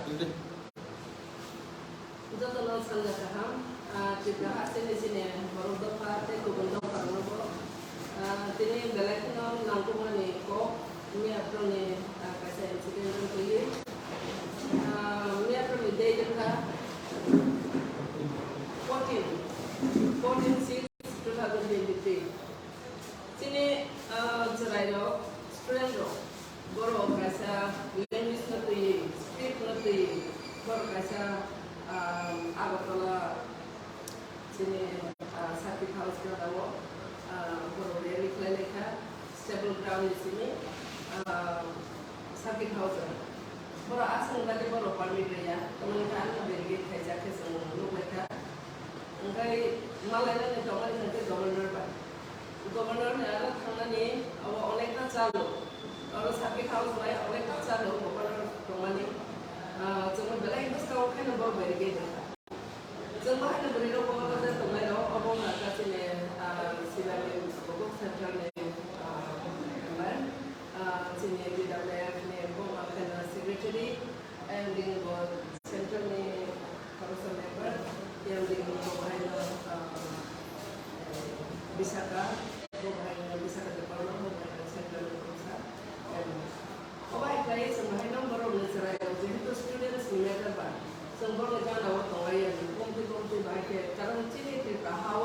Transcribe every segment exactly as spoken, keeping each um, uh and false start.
Jotono sanja kaham, ah, Tripura hasteni chini borok dopha tei kubun dopha rokno bo, ah, tini belai kheno nangkukmani kok, miyaphuruni, ah, kaisa incident wngtwi, ah, miyaphuruni date wngkha fourteen, fourteen six two thousand twenty-three. Chini, ah, chwrairok, student rok, borok kaisa language no twiwi, script no twiwi, borok kaisa, ah, Agartala chini, ah, circuit house gana o, ah, borok rally khlai lai kha, stable ground ni simi, ah, circuit house o. Borok aswk ni bagwi borok permit rwya, tamoni khe ano delegate khaijak khe chwng nuk lai kha. Hwnkhe malainani tongmani hwnkhe governor bai. Governor ni aro thangnani abo onekta chalo. Oro circuit house bai onekta chalo governor tongmani. Ah, chwngno belai bwskango khaino bo barricade wngkha. Chwng bo haino bwrwi rok bo order tongnai rok, obo wngkha chini, ah, Sibalin Bokuk Central ni, ah, member, ah, chini D W F ni bo wngkha khaino secretary, ayang dini bo central ni khoroksa member, ayang dini bo haino, ah, Bisaka, bo haino Bisaka department, bo haino central ni khoroksa member. Obo hai khlai chwng bahai no borok ni chwrai rok jehetu students ni matter ba, chwng borok ni gana o tong lai ya, komtwi komtwi bahai khe, karon chini Tripura ha o,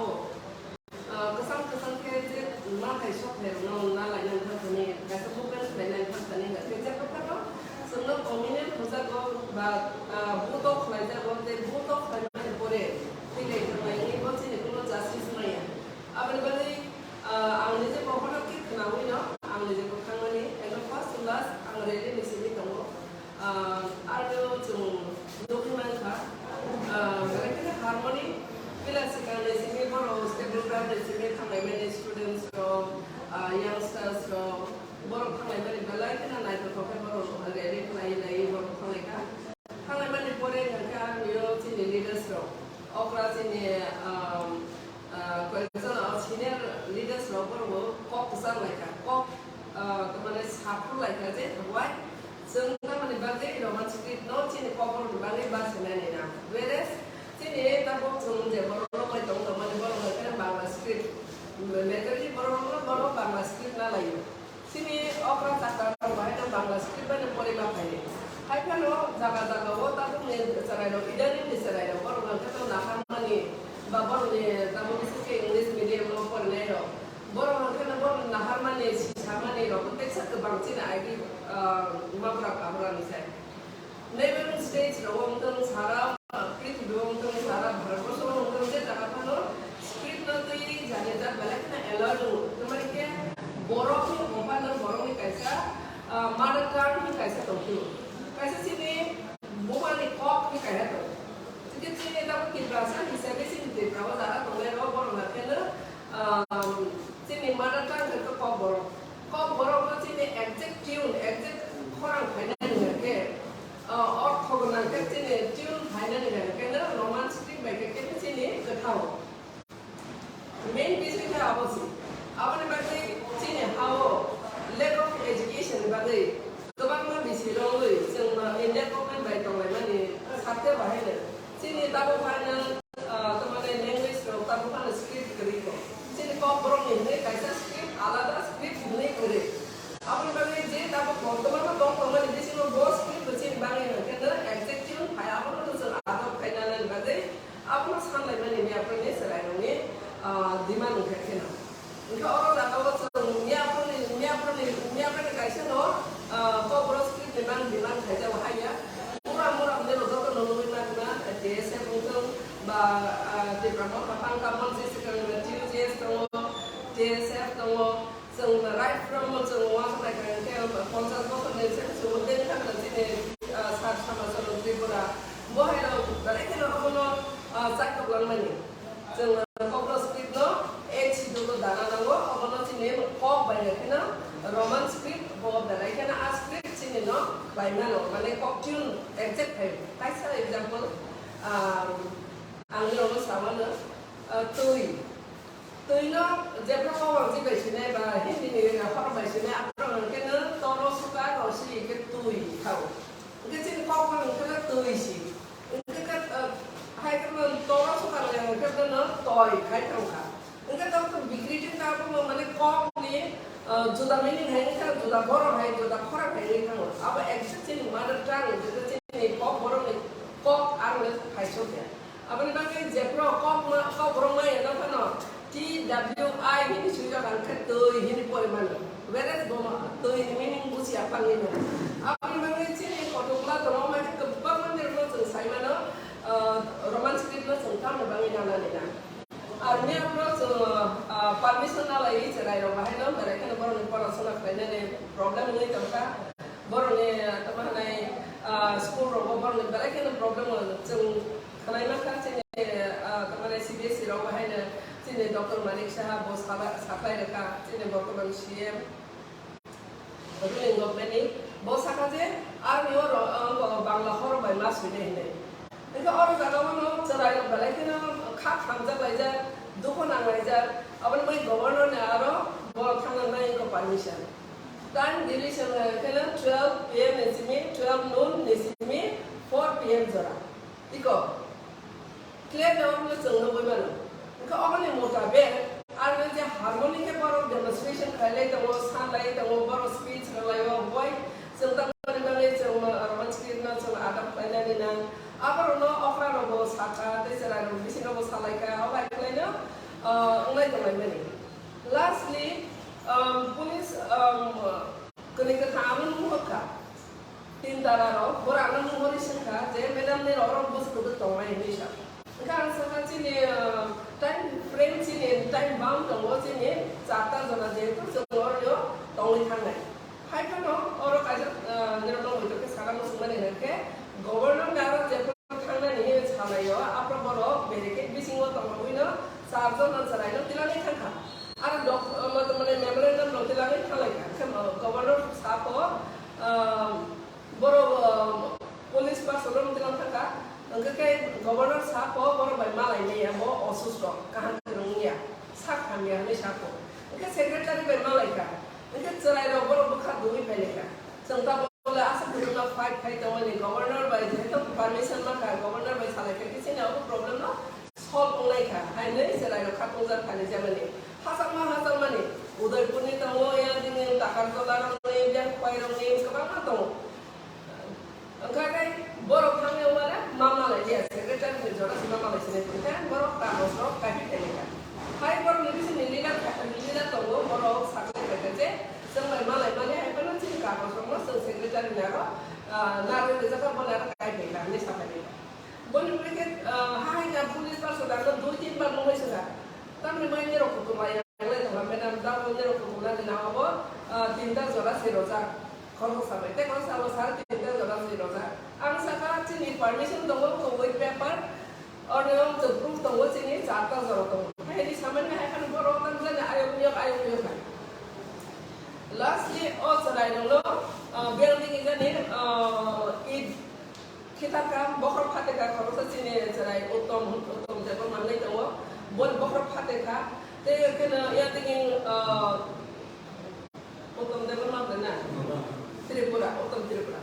ah, kwchang kwchang khe je ma hai sok hai rok no na lai nang thang thani, kaisa movement khlai nang thang thani, hwnkhe je bwkhano chwng no communal hwnjago ba, ah, buto khlai jago, tei buto khlai mani pore twi lai thang lai wngwi bo chini kuno justice maya. Aboni bagwi, ah, ang nije bokhorok khe khwnawi no, ang nije kwthangmani, eno first to last ang rally ni simi tongo. Ah, aro chwng nugwi mankha, ah, belai kheno harmony, pila swkang ni simi borok stable ground ni simi thanglaimani students rok, ah, youngsters rok, borok thanglaimani belai kheno naithothok khe borok rally khlai lai borok thanglaikha. Thanglaimani pore hwnkhe ang yo chini leaders rok, okra chini, um, uh, koyekjon senior leaders rok borok bo kok kwchang laikha, kok, uh, tamani saphur laikha je wai chwng tamani bagwi Roman script no chini kokborok ni bagwi bachinani na. Whereas chini tabuk chwng je borok rok bai tong tongmani borok hwnkhe Bangla script, majority borok rok no borok Bangla script na laio. Chini okra chakra rok bahai no Bangla script bai no pori ma phai. Hai phano jaga jaga o tabuk ni chwrai rok, idaning ni chwrai rok, borok hwnkhe no naharmani ba borok ni tabuk ni swkhe English medium o porinai rok. Borok hwnkhe no borok naharmani, sisamani rok teksa kwbang chini agi, ah, mabra kabra ni sai. Neighboring states rogo wngtong, sara prithibi o wngtong, sara Bharatborsho o wngtong, je jaga phano script no twiwi jani jat belai kheno allow tongo. Tamani khe borok ni hwnba no borok ni kaisa, ah, mother tongue ni kaisa tongphio. Kaisa chini buma ni kok ni kaisa tong. Chini, chini tabuk Tiprasa hisabe chini Tripura o jaga tongnai rok borok no kheno, ah, chini mother tongue khe kokborok. Kokborok no chini exact tune, exact khorang phainani hwnkhe, ah, ortho gwnang khe chini tune phainani hwnkhe no Roman script bai khe khe chini kwthao. Main bising khe abo se. Aboni bagwi chini ha o lack of education ni bagwi kwbangma bisi rwngwi chwng no India government bai tonglaimani sakhe bahai no. Chini tabuk haino, ah, tamani language rok tabuk haino script kwrwi kho. Chini kokborok ni hwnwi kaisa script, alada script hwnwi kwrwi. Aboni bagwi je tabuk bortoman o tong tongmani bisingo bo script bo chini bagwi hwnkhe no exact tune phai, abono no chwng adopt khai nanani bagwi abono sanlaimani miyaphuruni chwrairokni, ah, demand wngkha kheno. Hwnkhe oro jagao chwng miyaphuruni, miyaphuruni, miyaphuruni kaisa no, ah, kokborok script ni mang demand khaijak haiya. Mura mura hwnwi bo joto no nugwi mano na, T S F wngthung ba, ah, Tipra Motha Pangka Monchi swkang T U J S tongo, T S F tongo. Chwng right from chwng uansuk nai kha hwnkhe ponchash bochor ni se chwng bini thangkhe chini, ah, sat samajwno Tripura. Bo hai rok belai kheno abono, ah, chaitok langmani. Chwng kokborok script no H C do no dana nango, obono chini kok bai khe no Roman script bo belai kheno a script chini no khlai mano, mane kok tune exact khai. Kaisa example, ah, ang nini rokno sa mano, ah, twi. Twi no jephru kok rok bai sinai ba Hindi ni hor bai sinai, aphuru hwnkhe no toro suka rosi khe twi thao. Hwnkhe chini kok rok hwnkhe no twi si. Hwnkhe khe, ah, hai khe no tora sokar le hwnkhe no toi khai thang kha. Hwnkhe to bikri jin ta bo mane kok ni, ah, juda meaning hai wngkha, juda borok hai, juda khorang hai wngkha. Abo exact chini mother tongue, juda chini kok borok ni kok ang le khai sok ya. Aboni bagwi jephru kok ma, kok borok maya no phano T W I hini swijak ang khe twi hini pori mano. Whereas bo ma twi ni meaning buji ya phangwi no. Aboni bagwi chini kothokma tongo, mai khe kwbangma mandirokno chwng sai mano, ah, Roman script no chwng tamni bagwi nanani na. Ar miyapro chwng, ah, permission nalaiwi chwrairok bahai no berai kheno borokni porasona khlainani problem wngwi tongkha. Borokni, ah, tamo hwnai, ah, school rogo borokni belai kheno problem o chwng khwnai mankha chini, ah, tamo hwnai C B S E rok bahaino chini Doctor Manik Saha bo sala-, sakhlai rwkha chini bortoman C M ruling government ni. Bo sakha je aroni oro, ah, Bangla horok bai ma swinai hinwi. Hwnkhe oro jaga o no chwrairok belai kheno kha thamjak laijak, dukhu nang laijak, aboni bagwi governor ni aro borok thangna nai wngkha permission. Time duration hai khe no twelve P M ni simi, twelve noon ni simi four P M jora. Iko clear jawab no chwng nugwi mano. Hwnkhe oboni mutabek aroni je harmoni khe borok demonstration khlai lai tongo, san lai tongo, borok speech rwlai o, hoi chwng tamoni bagwi chwng, ah, Roman script no chwng adapt khlainani nang. Aborokno okra rokbo sakha, tei chwrairok bisingo bo salaikha, o bai khlaino, ah, wngnai tonglaimani. Lastly, um, police, um, kwrwi kwthang ano nuhorkha. Tin tala rok, borok ano nuhorwi swngkha je, "Madam, nini rok oro bwswk kwbwk tongnai?" hinwi sa. Hwnkhe ang sakha chini, ah, time frame, chini time bound tongo, chini charta jora jehetu chwng oro tongwi thangnai. Hai phano oro kaisa, ah, nirok no muitok khe sakha muchungmani hwnkhe governor ni aro jephru thangnani hinwi salaio, aphro borok barricade bisingo tongwino charjon no chwraino tilangwi thangkha. Aro dok-, ah, mane memorandum no tilangwi thanglaikha. Hwnkhe mo-, governor sako, ah, borok, ah, police person rok tilang thangkha. Hwnkhe khe governor sako borok bai malai maya bo osusto, kaham kwrwng wngya, sak hamya hinwi sako. Hwnkhe secretary bai malaikha. Hwnkhe chwrairok borok bwkha dugwi phailaikha. Chwng tabuk le aswk kwrwngma fight khai tongmani, governor bai jehetu permission mankha, governor bai salaikha khe chini abo problem no solve wnglaikha. Hainwi chwrairok kha tungjar khalijamani. Hachakma hachakmani, Udaipurni tongo, yang dini Takarjala rokni, Bengkhuai rokni kwbangma tongo. Wngkha khe borok thangwi wngmano ma malai liya, secretary ni jora se ma malai sinai tongkha, borok kagoj rok kaiphi phailaikha. Hai borok ni bising ni leader, leader tongo, borok saklai phaikha je chwng bai malai mani hai phano chini kagoj rok no chwng secretary ni aro, ah, narwk rijak kha, bo ni aro kai phaikha hinwi sa phaikha. Boni pore khe, ah, ha hai na police person ano dui tin bar nungwi swkha. Tamni mai nirok kutung lai yang lai tongkha, madam, tabuk nirok kutung nani na obo, ah, tinta jora se rojak. Khoroksa bai tei khoroksa bo sir tinta jora se rojak. Ang sakha chini permission tongo, koboi paper, orni wng proof tongo, chini charta jora tongo. Hai ni samani hai phano borok tamjani ayok miyok, ayok miyok hai. Lastly, o chwrai rokno, ah, building ni jani, ah, it khitarkha, bokhorok phatekha, khoroksa chini chwrai Uttom, Uttom Debbarma hinwi tongo, boni bokhorok phatekha. Tei kheno ya tini, ah, Uttom Debbarma hwnwi na? Tripura, Uttom Tripura.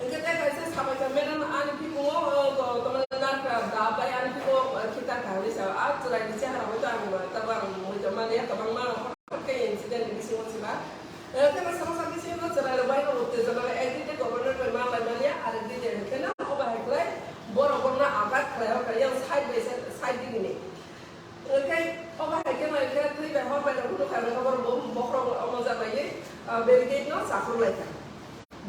Hwnkhe tei kaisa sabaikha, "Madam, ani phikungo, ah, ko, tongmani narkha da bai ani phikungo, ah, khitarkha," hinwi sa. A chwraini chehara hwnkhe ang, ah, tabuk ang muitu manya, kwbangma hothat khe incident ni bisingo se ba. Eh, kheno sama sama bisingo chwrairok bai no uttejona bai, ekdin de governor bai ma bai manya, arekdin de kheno obo hai khlai borok borokno atak khlai hor kha, yang side by side, side digini. Hwnkhe obo hai khe nai khe twi bai hor bai rok phunuk kha, hwnkhe borok bo bokhorok omo ja bai, ah, barricade no chakhur lai kha.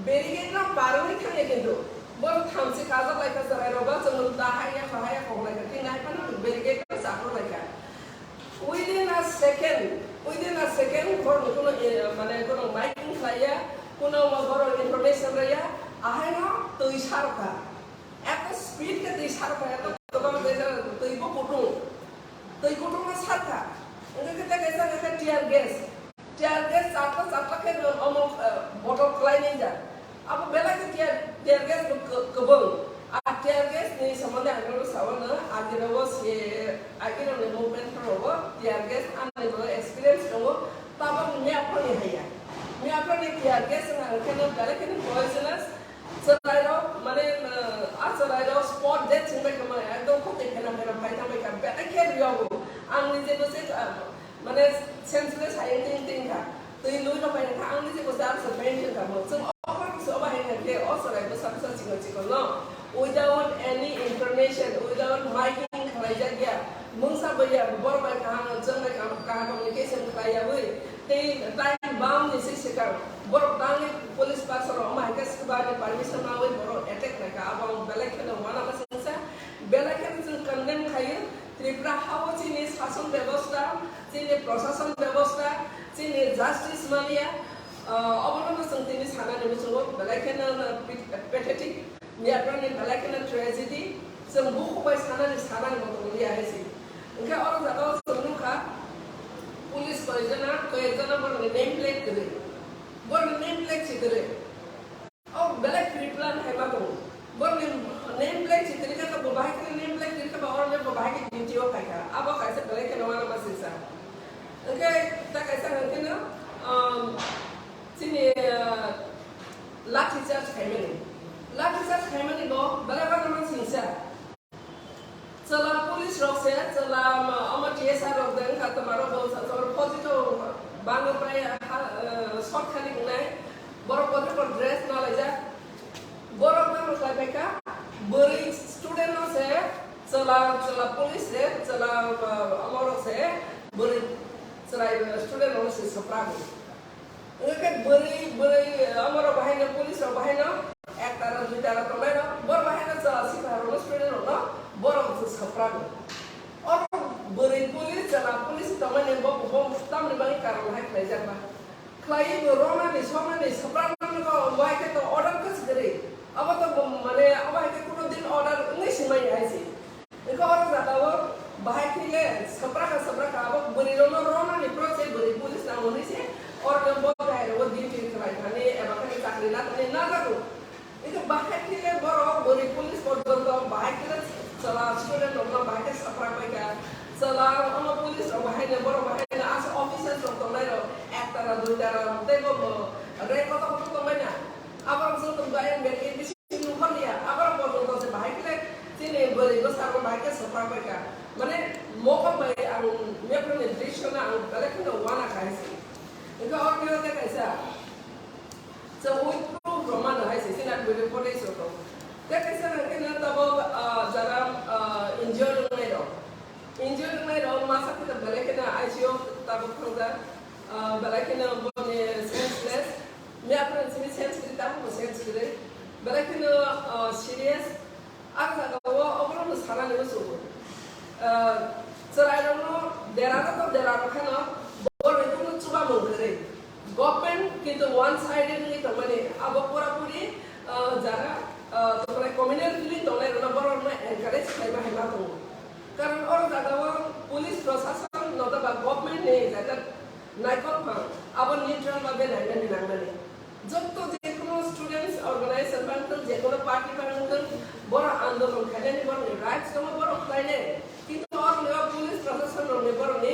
Barricade no barwi thangya kintu borok thamchi kajak lai kha, chwrairok ba chwng ta haiya kha, haiya kha hwnlai kha, tei nai phano barricade no chakhur lai kha. Within a second, within a second, borok ni kuno, eh, mane kuno miking khlaiya, kuno borok information rwya, ahaino twi sarkha. Eto speed khe twi sarkha, eto kwbang twi bo kutung, twi kutung no sarkha. Wngkha khe tei kaisa khe tear gas, tear gas chatla chatla khe omo, eh, bottle khlai nai ja. Abo belai khe tear, tear gas bo kw-, kwbang. A tear gas ni somonde ang nono sao no, agirok se, agirok ni movement rok tear gas ani bo experience tongo, tabok ni aphani haya. Ni aphani tear gas wngkha khe no belai khe no poisonous, chwrairok mane, uh, a chwrai se, ah, mane senseless hai wngwi twi wngkha. Twi lui rok bai wngkha, ang ni se kwchar se paint wngkha mo. Chwng o kha se obo hai wngkha khe o chwrai bwsa bwsa chikon chikon no without any information, without miking khlai jak ya. Mungsa bai ya, borok bai kaham, chwng bai kaham, kaham communication khlai ya wi. Tei time bam ni se swkang. Borok tangwi police person rok omo hai khe swkang ni permission nawi borok attack khlai kha. Abo ang belai kheno uanama singsa. Belai kheno chwng condemn khaio. Tripura hao chini sason bebosta, chini prosason bebosta, chini justice mania, ah, obono no chwng tini sanani muchungo belai kheno no pit-, pathetic. Miyaprani belai kheno tragedy, chwng bukhuk bai sanani, sanani moto wngya hai se. Hwnkhe oro jaga o chwng nukha, police koijana, koyekjana borokni name plate kwrwi. Borokni name plate se kwrwi. O belai pre-plan hai ma tongo. Borokni name plate se kwrwi kha, bo bahai kheno name plate kwrwi kha, ba oro le bo bahai khe duty o phai kha. Abo kaisa belai kheno uanama singsa. Hwnkhe ta kaisa hwnkhe no, um, chini, uh, lathi charge khaimani. Lathi charge khaimani bo belai uanama singsa. Chwla police rok se, chwla, um, omo T S R rok de wngkha, twma rok bo sa, sa, photi to bangwi pai, ha, uh, short khani wngnai. Borok kotor kotor dress ma laijak. Borok no rwkhlai phaikha, bwrwi student no se, chwla, chwla police se, chwla, uh, omo rok se, bwrwi chwrai, uh, student rok se swprago. Hwnkhe bwrwi, bwrwi, omo rok bahai no, police rok bahai no, ekta rok, duita rok tongnai rok, borok bahai no chwla siphai rok no, student rok no, borok se swprago. Oro bwrwi police, chwla police tongmani bo, bo tamni bagwi karon hai khlaijak ba. Khlaiwi bo romani, somani, swprakmani bo, bo hai khe to order khe se kwrwi. Abo to bo, mane, abo hai khe kuno din order wngwi se manya hai se. Eko oro jagao bahai khe le swprakha, swprakha abo bwrwi rokno romani phano se bwrwi police nang hwnwi se oro bo bahai rogo duty khlai thani eba khe chakri la thani najago. Eko bahai khe le borok bwrwi police porjonto bahai khe le chwla student rokno bahai khe swprak bai kha. Chwla ono police rok bahai no borok bahai no asa officers rok tongnai rok ektara duitara tei bo rank kotor kotor tongbai na. Abo rok joto bai ang beri Nukharliya, aborok porjonto se bahai khe chini bwrwi bwsarok bahai khe swprak bai kha. Mane, mokol bai ang miyaphangni drisyo no ang belai kheno uana kha hai se. Hwnkhe oro khe tei kaisa, chwng with proof rok mano hai se, chini ang video footage rok tongo. Tei kaisa hwnkhe no tabuk, ah, jara, ah, injured wngnai rok. Injured wngnai rok masa khe belai kheno I C U tabuk thangjak, ah, belai kheno boni senseless. Miyaphang simi sense kwrwi, tabukbo sense kwrwi. Belai kheno, ah, serious. Ang jagao oborokno sanani muchungo. Ah, chwrairokno derarok to derarok kheno, borokni kunu chubamung kwrwi. Government kintu one sided wngwi tongmani, abo pura puri, ah, jara, ah, tongmani communal feeling tongnairokno borokno encourage khlaima hai ma tongo. Karon oro jagao police prosason notoba government ni jata naikol phang abo neutral ba belai nani nangnani. Jotto je kono students organization bangthwng, je kono party bangthwng, borok andolon khainani borokni rights tongo, borok khlainai. Kintu oro ni o police prosason rokni borokni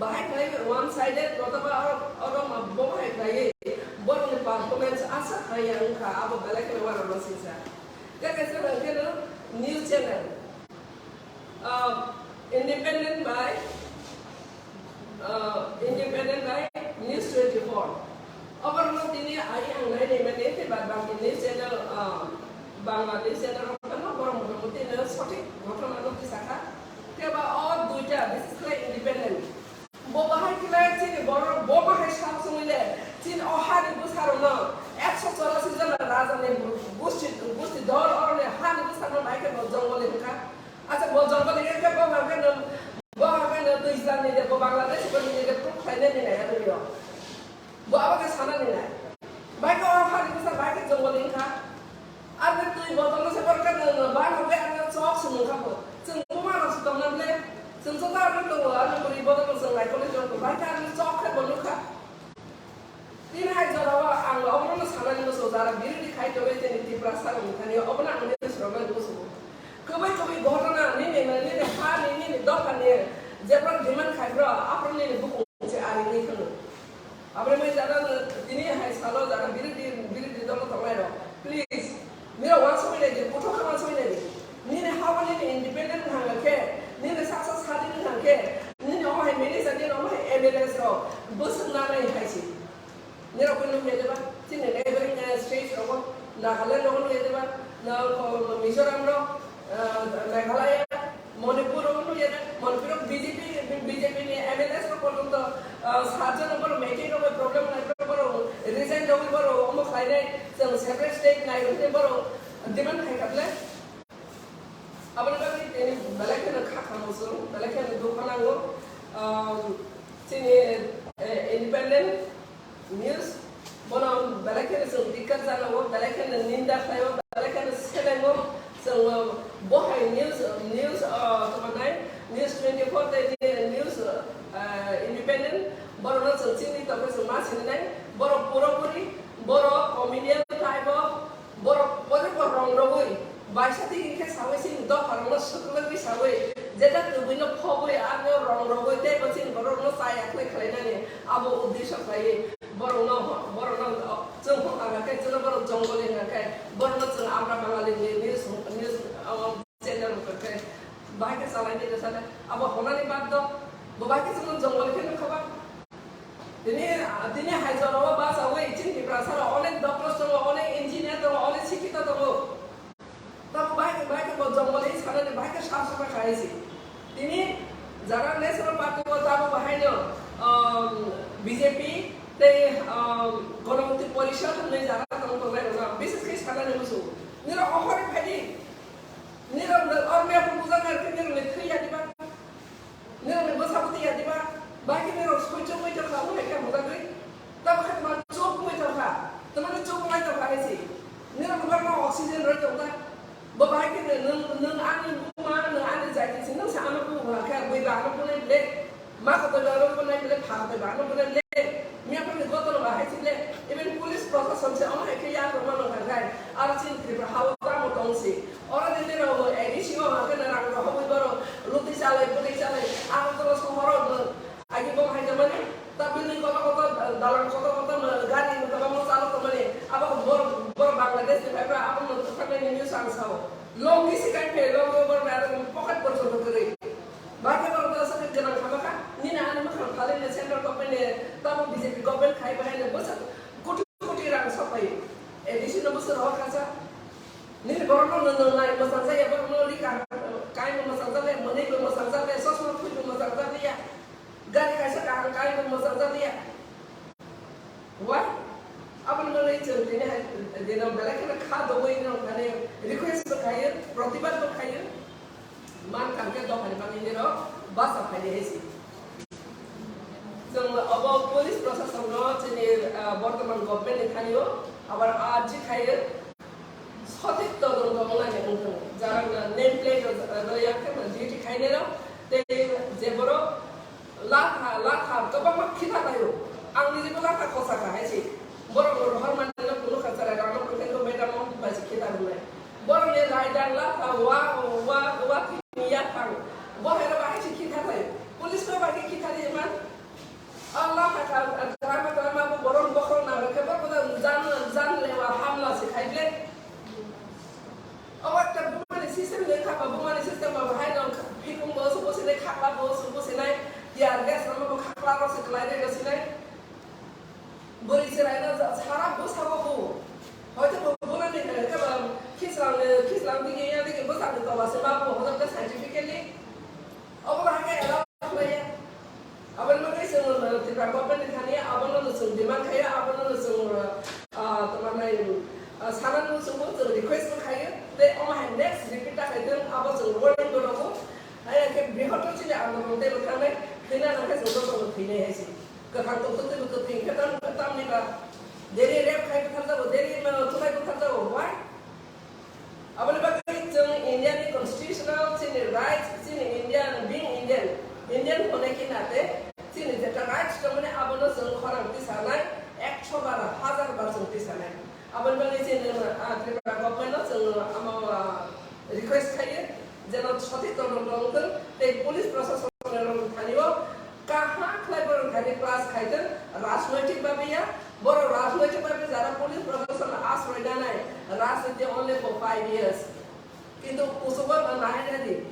bahai khlai one sided notoba oro, oro ma bo bahai khlaiwi borokni performance asa khaya wngkha, abo belai kheno uanama singsa. Tei kaisa hwnkhe no news channel. Ah, independent by, ah, independent by News twenty-four. Oborokno tini ai ang nainai mani tei bad baki news channel, ah, Bangla news channel rok no borok motamuti no sothik ghotona no tisakha. Tei ba o duita bises khe independent. Bo bahai khe chini borok, bo bahai sak songwi le chini o hani bwsarokno ekso chorasi jona rajani gusti, gusti dol oroni hani bwsarokno bahai khe bo jongoli wngkha. Acha bo jongoli wngkhe bo bahai khe no, bo bahai khe no Twijlang ni de, bo Bangladesh bo ni de proof khlainani nai ani yo. Bo abo khe sanani nai. Bahai khe o hani bwsa bahai khe jongoli wngkha. Ar khe twi botol no se borok khe no, no, ba no khe ano chok se nung kha bo. Chwng buma rok se tong na ble. Chwng joto ano tongo, ano bwrwi botol no chwng nai kole jong tongo. Bahai khe ano chok khe bo nukha. Tini hai jora o ang obono no sanani muchungo, jara birodhi khai tongwi tini Tiprasa rok ni thani obono ang nini sromani muchungo. Kwbwi kwbwi ghotona nini, nini ha ni, nini dopha ni jephru demand khai phru aphru nini bukung se ari ni thwng. Aboni bagwi jara tini hai salo jara birodhi, birodhi dolo tongnai rok, please, nini uansukmani je, kuthuk khe uansukmani. Nini ha bo nini independent wngkha khe, nini saksa sadi wngkha khe, nini omo hai mini Mizoram rok, ah, Meghalaya, Manipur rok no yere, Manipur rok B J P, B J P ni M L As rok porjonto, ah, sat jon borok meeting rok problem nai borok resign rogwi borok omo khlainai, chwng separate state nai rwgwi borok demand khai kha ble. Aboni bagwi tini belai kheno kha kha muchung, belai kheno dukha nango. Um, chini, eh, independent news, bono belai kheno chwng dikkat janago, belai kheno ninda khlaio, belai kheno selengo. Chwng, uh, bo hai news, news, uh, tongmannai, News twenty-four tei news, uh, independent, borokno chwng chini tokhe chwng ma sinai, borok pura puri, borok comedian type of, borok pore pore rong rogwi, baisa twi hinkhe sawi chini dopharokno swkwlwgwi sawi, jeta kwbwino phobwi arno rong rogwi tei bo chini borokno chaya khlai khlainani abo uddesho khlaiwi borokno, borokno chwng hokha khe chwngno borok jongoli hwnkha khe borokno chwng Abra Bangali ni news, news, o, channel hwnkha khe bahai khe chalaini rwchana abo honani bad do bo bahai khe chwngno jongoli khe nukha ba. Tini, tini hai jorao bachawi chini Tiprasa rok onek doctors tongo, onek engineer tongo, onek sikhito tongo. Tamo bahai khe, bahai khe bo jongoli sanani bahai khe sahos kha hai se. Tini jara National Party o tamo bahai no, um, B J P tei, um, Ganamukti Porishad hwnwi jara tong tongnai rok no bises khe sanani muchungo. Nini rok ohorwi phai di. Nini rok no ormiya phung bujaknai rok khe nini rok ni thwi ya diba? Nirokni bwsa bwtwi ya diba? Bahai khe nirok soichok muitok kha, omo hai khe hamjagwi. Tamo khe tamo chuk muitok kha. Tamani chuk muitok kha hai se. Nirokni bagwi oxygen rwi tong ta. Bo bahai khe nwng, nwng ani buma, nwng ani jati se, nwng se ano bu hwnkha khe, bui ba ano bunai ble, ma kotoi ba ano bunai ble, pha kotoi ba ano bunai ble. Miya phani gotor ba hai se ble. Even police proshashan se omo hai khe yak rwma nang kha khai. Aro chini Tripura ha o tamo tong se. Oro de nirok A D C o hwnkheno rang rohorwi borok lutwi chalai, bwtwi chalai, Agartala sohoro nwng agi bom hai tongmani, ta building kotor kotor, dalan kotor kotor, gari kwbangma chalok tongmani, abo borok, borok Bangladesh ni phaiba, abo nwng thangnaini news ang sao. Longi se kai phai, longi borok bai aro pocket porjonto kwrwi. Bahai khe borok ta aswk gwnang kha bwkha, nini ani mwkhang phalwi central government ni, tamo B J P government khai bahai no bwsa koti koti rang sok phai. A D C no bwsa rohor kha sa. Nini borokno nwng nwngnai mwchangjakya, borokno ri kaham kainwi mwchangjakya, mwnwibo mwchangjakya, chosma thuibo mwchangjakya, gari kaisa kaham kaibo mwchangjakya. Why? Aboni bagwi chwng tini hai dino belai kheno kha dogwi nw thani request bo khaio, protibad bo khaio. Man kangkhe dophani bagwi nirok basa phaidi hai se. Chwng obo police proshasonno chini, ah, bortoman government ni thanio abar arji khaio sothik todonto wngnani wngthung. Jara name plate rw-, rwya khe duty khainai rok tei je borok latha, latha kwbangma khitha laio. Ang nini bo latha khosa kha hai se. Borok rohor mani no kunu kha chara rano kunu kha madam mo bai se khitha rwnai. Borok ni raida latha wa, wa, wa thini yaphang. Bo hai rok hai se khitha laio. Police no bai khe khitha ri man. Allah kha kha drama drama bo borok bokhorok nang khe borok jan, jan lewa hamla se khai ble. Obo ekta bumani system ni kha ba, bumani system ba bahai no phikung bo se bo se nai, khakla bo se bo se nai, tear gas no bo khakla bo se klai ri bo se nai. Bwrwi chwrai no sara bwsa bo bu. Hoito bo bumani khe ba khichlang ni, khichlang digi ya digi bwsa ni tola se ma bo hono scientifically. Obo bahai khe allow khlaiya. Aboni bagwi chwng, uh, Tripura government ni thani abono no chwng demand khaio, abono no chwng, uh, uh, tamo nai, uh, sana no chwng bo chwng request bo khaio. Tei omo hai next repeat ta khaithwng abo chwng warning bo rwgo. Hai khe bihorto chini andolon tei bo thangnai, thwina nang khe chwng joto no thwinai hai se. Kwthang tongthok tei bo kwthwi hwnkhe tam, tamni ba. Daily rape khai bwtharjago, daily, uh, thulai bwtharjago. Why? Aboni bagwi chwng India ni constitutional chini rights, chini Indian, being Indian, Indian hwnwi khe nate chini jeta rights tongmani abono chwng khorang tisanai, ekso bar, hazar bar chwng tisanai. Aboni bagwi chini, ah, Tripura government no chwng amo, ah, request khaio, jeno sothik todonto wngthwng tei police proshasonni rokni thanio kaham khlai borok thani class khaitwng, rajnoitik babe ya, borok rajnoitik babe jara police proshasonno asroi nanai, rajniti only for five years. Kintu kuchugo nahai nadi.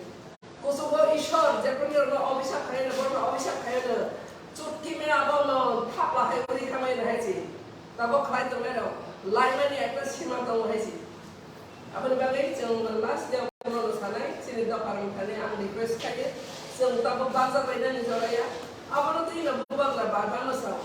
Kuchugo Ishwar, jephru nirokno obisap khaino, borokno obisap khaino, chutki mera bono thapla hai uri khamai nahai si. Tabok khlai tongnai rok, laimani ekta sima tongo hai si. Aboni bagwi chwng last day abono sanai, chini dopha rwngthani ang request khaio, chwng tabuk bajak lainani joraya, abono twi no bubagra barbar no sao.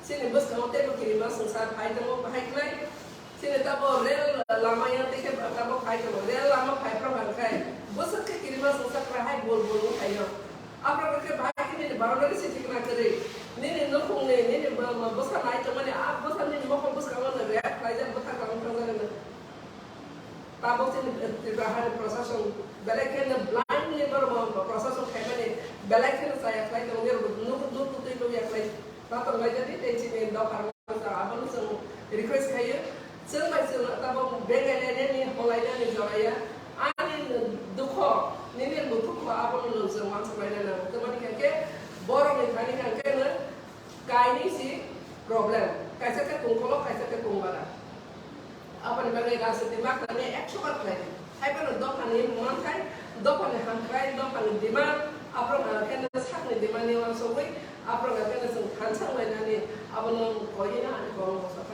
Chini bwskango teibo kirima swngsa phai tongo, bahai khlai. Chini tabo rel lama yang tei khe tabo phai tongo, rel lama phai phra hwnkhe bwswk khe kirima swngsa kwrwi hai bol bol wng phaio. Aphra khe bahai khe nini boundary se thikna kwrwi, nini nukhungni, nini bwsa nai tongmani, a bwsa nini mokol bwskango no react khlaijak, bwthak tangwi thangjakgwi no. Tabuk chini Tripura hani prosason belai kheno blind ni borok bo prosason khaimani belai kheno chaya khlai tongo, nuk nuk twi nuk ya khlai. Tatok laijadi tei chini dopha rok abono chwng request khaio. Chwng bai chwng tabuk bengai lainani, holai lainani joraya. Ani dukho, nini dukho abono nwng chwng wansuk laina nango. Tamoni hwnkhe borokni thani hwnkhe no kainwi si problem. Kaisa khe tongkolo, kaisa khe tongbara. Aboni bagwi rajniti ma khlainai ekso bar khlai di. Haiphano dophani manthai, dophani hamkrai, dophani demand, aphro hwnkheno sakni demand ni uansugwi, aphro hwnkheno chwng thansa wnglainani abono koina ani kok bosor.